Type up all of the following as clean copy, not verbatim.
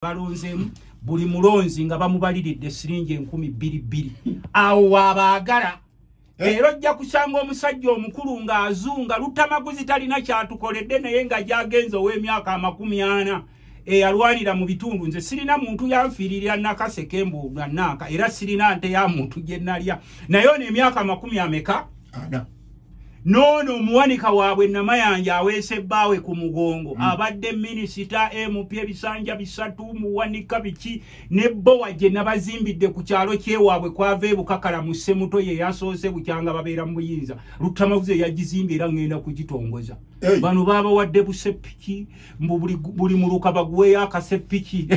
Balonzeemu buli mulonzi nga bamubaliridde siringi 2,000 awo wabaagala. Era ojja kusanga omusajja omukulu ng'azunga Lutamaguzi talina kyatukoledde, naye nga gyagenze ow'emyaka 40 eyalwanira mu bitundu. Nze sirina muntu yanfiiririra Nakaseke mbuga nanka, era sirina nte ya muntu gye nalya, naye ono emyaka 40 ameka? Noono omuwanika waabwe Namayanja aweese ebbaawe ku mugongo, abadde minisita, MP, ebisanja 3, muwanika biki, ne bbowa gye nabazimbidde ku kyalo kyewaabwe kwava ebukakala mu Ssemuto ye yasoose bukyanga babeera mu buyinza. Lutamaguzi yagizimbye era ngenda kugitongoza. Bano babawadde busepiki, mbu buli muluka baguweyo akasepiki.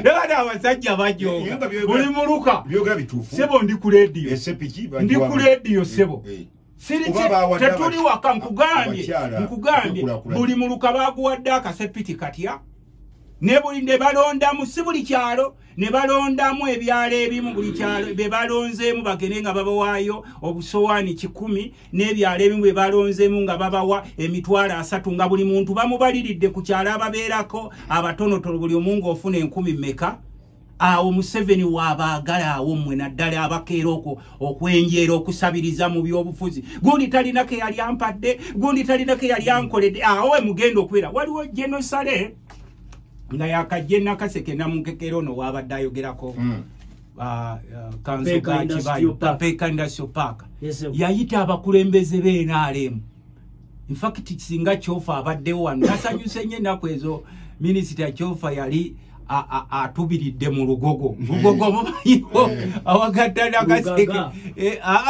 Era abasajja bajoga buli muluka. Sebo ndi ku rediyo, ndi ku rediyo sebo. Tetuli waka, nkugambye buli muluka baguwadde akasepiki katya, ne buli ne balondamu, si buli kyalo ne balondamu ebyalo ebimu, buli kyalo be balonzeemu bagende nga babawaayo obusowaani 100, n'ebyalo ebimu be balonzeemu nga babawa 30,000, nga buli muntu bamubaliridde ku kyalo ababeerako abatonotono, buli omu ng'ofuna 1,000 mmeka. Awo Museveni wabaagala awo mmwe, naddala abakeera okwo okwenjeera okusabiriza mu byobufuzi. Gundi talina ke yali ampadde, gundi talina ke yali ankoledde. Awo we mugenda okubeera. Waliwo General Saleh nga yakajja Nakaseke namukekera ono wabadde ayogerako Kapeeka Industrial Park, yayita abakulembeze b'NRM. In fact singa Kyofa abaddewo wano nasanyuse nnyo ennaku ezo. Minisita Kyofa yali atubiridde mu Lugogo. Lugogo mumanyiwo awagatta Nakaseke,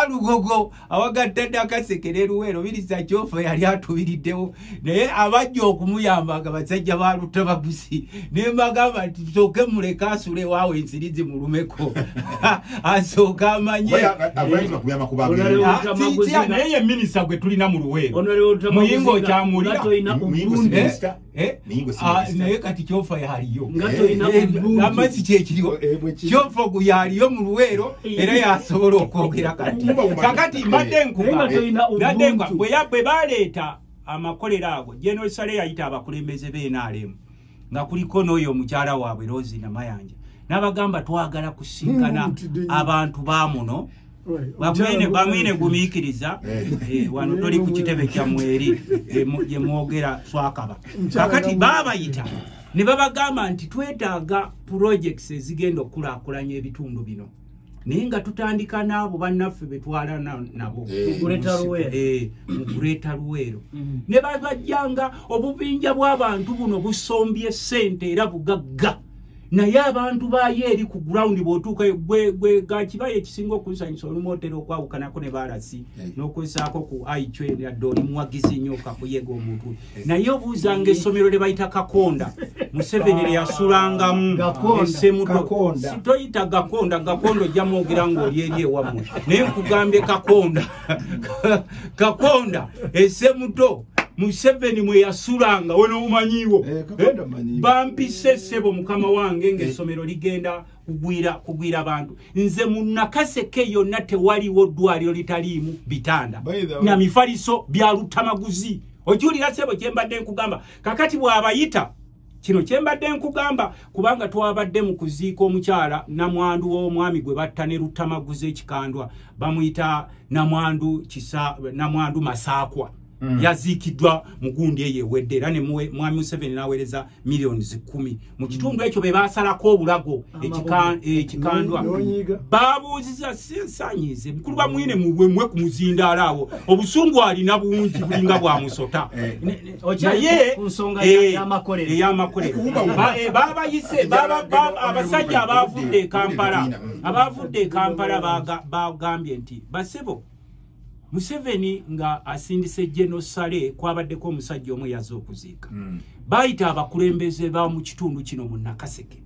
Lugogo awagatta Nakaseke ne Luweero. Minisita Kyofa yali atubiriddewo, naye abajja okumuyamba nga basajja ba Lutamaguzi, ne mbagamba nti tusooke muleke asule waawe ensiri zimulumeko asooke amanye. Naye ye minisita gwe tulina mu Luweero Muyingo okyamulira, naye kati Kyofa yaliyo amazzi kyekiriwo. Kyofa yaliyo mu Luweero era yasobola okwogera. Kati kakati mbadde nkuba bwe baleeta amakolero ago, General Saleh yayita abakulembeze b'NRM nga kuliko n'oyo omukyala waabwe Rose Namayanja, n'abagamba twagala kusinkana abantu ba muno. Bamwine gumiikiriza, wano toli ku kitebe kyammwe eri gye mwogera swakaba. Kakati baabayita ne babagamba nti twetaaga projects ezigenda okukulaakulanya ebitundu bino, naye nga tutandika n'abo bannaffe betwala nabo mu Greater Luweero. Ne babajjanga obubinja bw'abantu buno busombye ssente era bugagga, naye abantu baayo eri ku ground bw'otuukayo gwe gakibayo ekisinga okunsanyusa olumu otera okwawukanako ne baalasi n'okwesaako ku IQ yadde oli muwagizi nnyo kakuyega omuntu, naye obuuzanga essomero lye bayita Kakonda Museveni lye yasulangamu Essemuto. Toyita Gakonda, Gakonda ojja mwogera ng'oli eri ewammwe, naye nkugambye Kakonda, Kakonda Essemuto Museveni mwe yasulanga wano omanyiwo. Bampise ssebo mukama wange ng'essomero ligenda kugwira abantu. Nze mu Nakaseke yonna tewaliwo ddwaliro litaliimu bitanda na mifaliso bya Lutamaguzi. Okiwulira ssebo kye mbadde nkugamba? Kakati bw'abayita kino kye mbadde nkugamba, kubanga twabadde mu kuziika omukyala namwandu w'omwami gwe batta ne Lutamaguzi ekikandwa, bamuyita namwandu Kisa, namwandu Masaakwa. Yaziikiddwa mu gundi eyo ewedde, era ne mwami Museveni n'aweereza 10 million mu kitundu ekyo be baasalako obulago ekikandwa. Babuuziza sanyize mukulu Bamwine mwe ku muzindaalo awo obusungu alina bungi bulinga bwa musota, naye ku nsonga y'amakolero babayise abasajja abavudde e Kampala, abavudde e Kampala bagambye nti basebo Museveni nga asindise General Saleh kwabaddeko omusajja omu yazze okuziika. Bayita abakulembeze ba mu kitundu kino mu Nakaseke,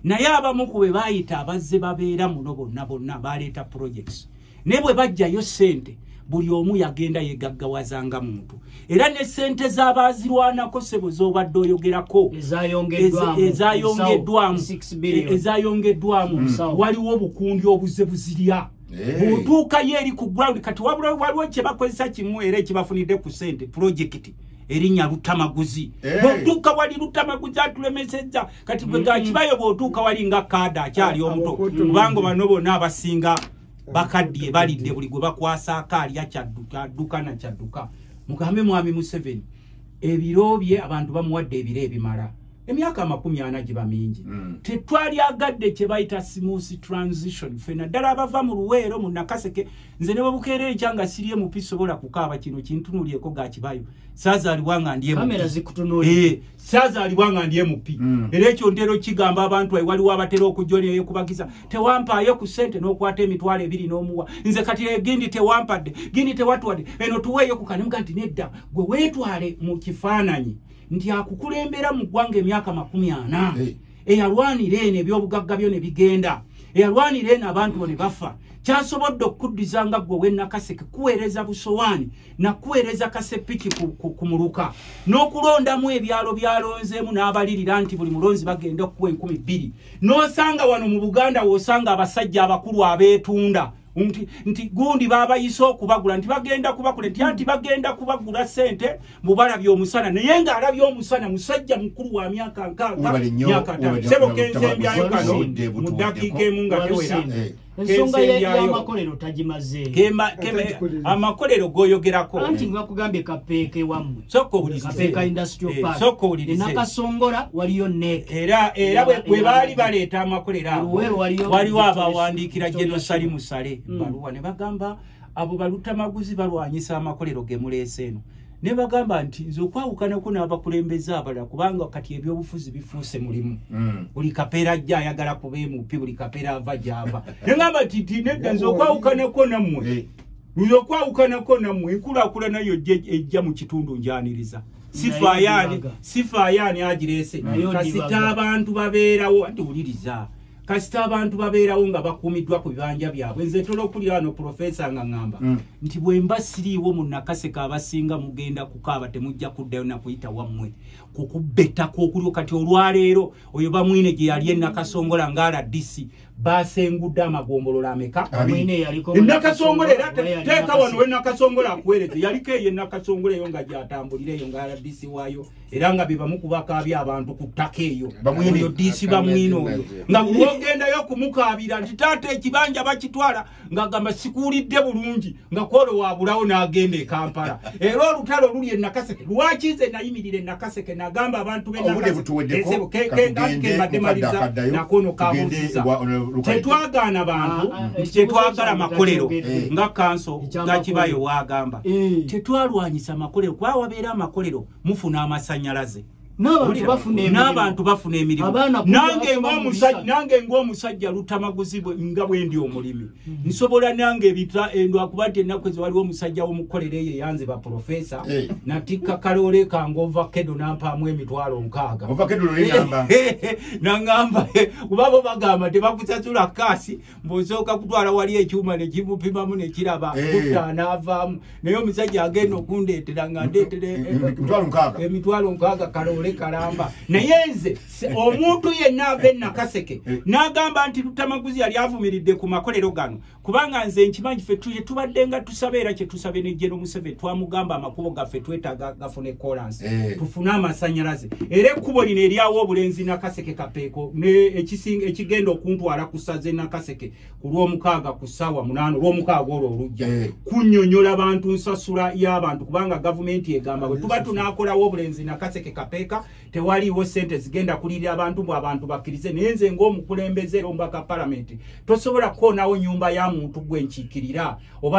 naye abamu ku be bayita abazze babeera muno bonna bonna baleeta projects, naye bwe bajjayo ssente buli omu yagenda yegaggawazanga muntu, era ne ssente z'abaazirwanako ssebo z'obadde oyogerako ezayongeddwamu, waliwo obukundi obuze buzirya bw'otuukayo eri ku ground. Kati waliwo kye bakozesa kimu era ekibafunidde ku ssente project erinnya Lutamaguzi. Bw'otuuka wali Lutamaguzi atulemesezza. Kati gwe Gakibayo bw'otuuka wali nga kaada akyali omuto, kubanga bano bonna abasinga bakaddiye balidde, buli gwe bakwasaako alya kyadduka, adduka na kyadduka. Mugambe Mwami Museveni ebiro bye abantu bamuwadde ebiro ebimala, emyaka 40 giba mingi. Tetwalyagadde kye bayita smooth transition. Ffe naddala abava mu Luweero, mu Nakaseke, nze ne bwe enkya nga siri MP sobola kukaaba kino kintunulyeko Gakibayo. Saazaalibwa nga ndi Kamera zikutunuulira. Saazaalibwa nga ndi MP. Era ekyo ntera okigamba abantu, waliwo abatera okujja neyekubagiza, tewampaayo ku ssente n'okwata 20,000 n'omuwa. Nze kati gindi tewampadde, gindi tewatuwadde, eno tuweeyo ku kanimuga nti nedda, gwe weetwale mu kifaananyi nti akukulembera mu ggwanga emyaka 40, eyalwanira eno ebyobugagga byo ne bigenda, eyalwanira eno abantu bo ne bafa, kyasobodde okukuddiza nga ggwe w'e Nakaseke kuweereza busowaani nakuweereza kasepiki ku muluka, n'okulondamu ebyalo byalonzeemu n'abalirira nti buli mulonzi bagenda okuwa 2,000. N'osanga wano mu Buganda w'osanga abasajja abakulu abeetunda nti gundi babayise okubagula, nti bagenda kubagula, nti anti bagenda kubagula ssente mubalabye omusana, naye ng'alabye omusana musajja mukulu wa myaka 60, myaka 5. Ssebo kensembyayo kano mu ddakiika emu nga tewera. Ensonga y'amakolero tagimazeeyo. Amakolero g'oyogerako. Anti bakugambye Kapeeka wammwe. Sooka owulirize. Kapeeka Industrial Park. Sooka owulirize. E Nakasongola waliyo NEC. Era bwe baali baleeta amakolero ago, waliwo abawandiikira General Salim Saleh ebbaluwa ne bagamba abo Balutamaguzi balwanyisa amakolero ge muleese eno. Ne bagamba nti nze okwawukanako n'abakulembeze abalala, kubanga kati ebyobufuzi bifuuse mulimu. Buli kapeera ajja ayagala kuba MP, buli kapeera ava gy'ava. Ne ngamba nti nedda, nze okwawukanako nammwe. Nze okwawukanako nammwe, enkulaakulana yo ejja mu kitundu njaniriza. Sifaayaani agireese. Kasita abantu babeerawo, anti wuliriza. Kasita abantu babeerawo nga bakuumiddwa ku bibanja byabwe. Nze ntera okulira wano Profesa nga ŋŋamba nti bwe mba siriiwo mu Nakaseke abasinga mugenda kukaaba, temujja kuddayo na kuyita wammwe kukubba ettaka okuliwo. Kati olwaleero oyo Bamwine gye yali e Nakasongola nga RDC basengudde amagombolola ameka? E Nakasongola era teeka wano we Nakasongola akuweereze, yaliko eyo e Nakasongola eyo nga gy'atambulira eyo nga RDC waayo, era nga be bamu ku bakaabya abantu ku ttaka eyo. Oyo DC Bamwine oyo nga bw'ogendayo okumukaabira nti taata ekibanja bakitwala, ng'agamba sikuwulidde bulungi, nga kwolwo waabulawo n'agenda e Kampala. Era olutalo luli e Nakaseke, lwaki nze nayimirira e Nakaseke nagamba abantu b'e Nakaseke mbadde maliriza nakono kabuuziza. Tetwagaana bantu nti tetwagala makolero nga kanso Gakibayo waagamba. Tetwalwanyisa makolero, kuba wabeera amakolero mufuna amasannyalaze, n'abantu bafuna emirimu. Nange ng'omusajja Lutamaguzi nga bwe ndi omulimi, nsobola nange ebita lwakuba nti ennaku ezo waliwo omusajja w'omukolero eyo eyanze ba Profesa, natikka kaloole kange ovakedo n'ampaamu 60,000. N'aŋŋamba kuba bo bagamba tebakusasula kaasi, mbw'osooka kutwala wali ekyuma ne kimupimamu ne kiraba kutta n'avaamu. Naye omusajja agenda okundeetera nga ndeetera 60,000 kaloole kalamba. Naye nze omuntu yenna ava e Nakaseke n'agamba nti Lutamaguzi yali avumiridde ku makolero gano, kubanga nze nkimanyi ffe tubadde nga tusaba, era kye tusabe ne General Museveni twamugamba amakubo gaffe twetaaga gafune kolansi, tufune amasannyalaze. Era ekkubo lino eryawo obulenzi Nakaseke Kapeeko ekigenda okuntwala ku ssaza e Nakaseke ku Lwomukaaga ku ssaawa 8, Olwomukaaga olwo olujja, kunnyonnyola bantu nsasula y'abantu, kubanga gavumenti egamba bwe tuba tunaakolawo obulenzi Nakaseke Kapeeka tewaliiwo ssente zigenda kulirira abantu mbu abantu bakkirize. Naye nze ng'omukulembeze era omubaka palamenti tosobola kukoonawo nnyumba ya muntu gwe nkiikirira oba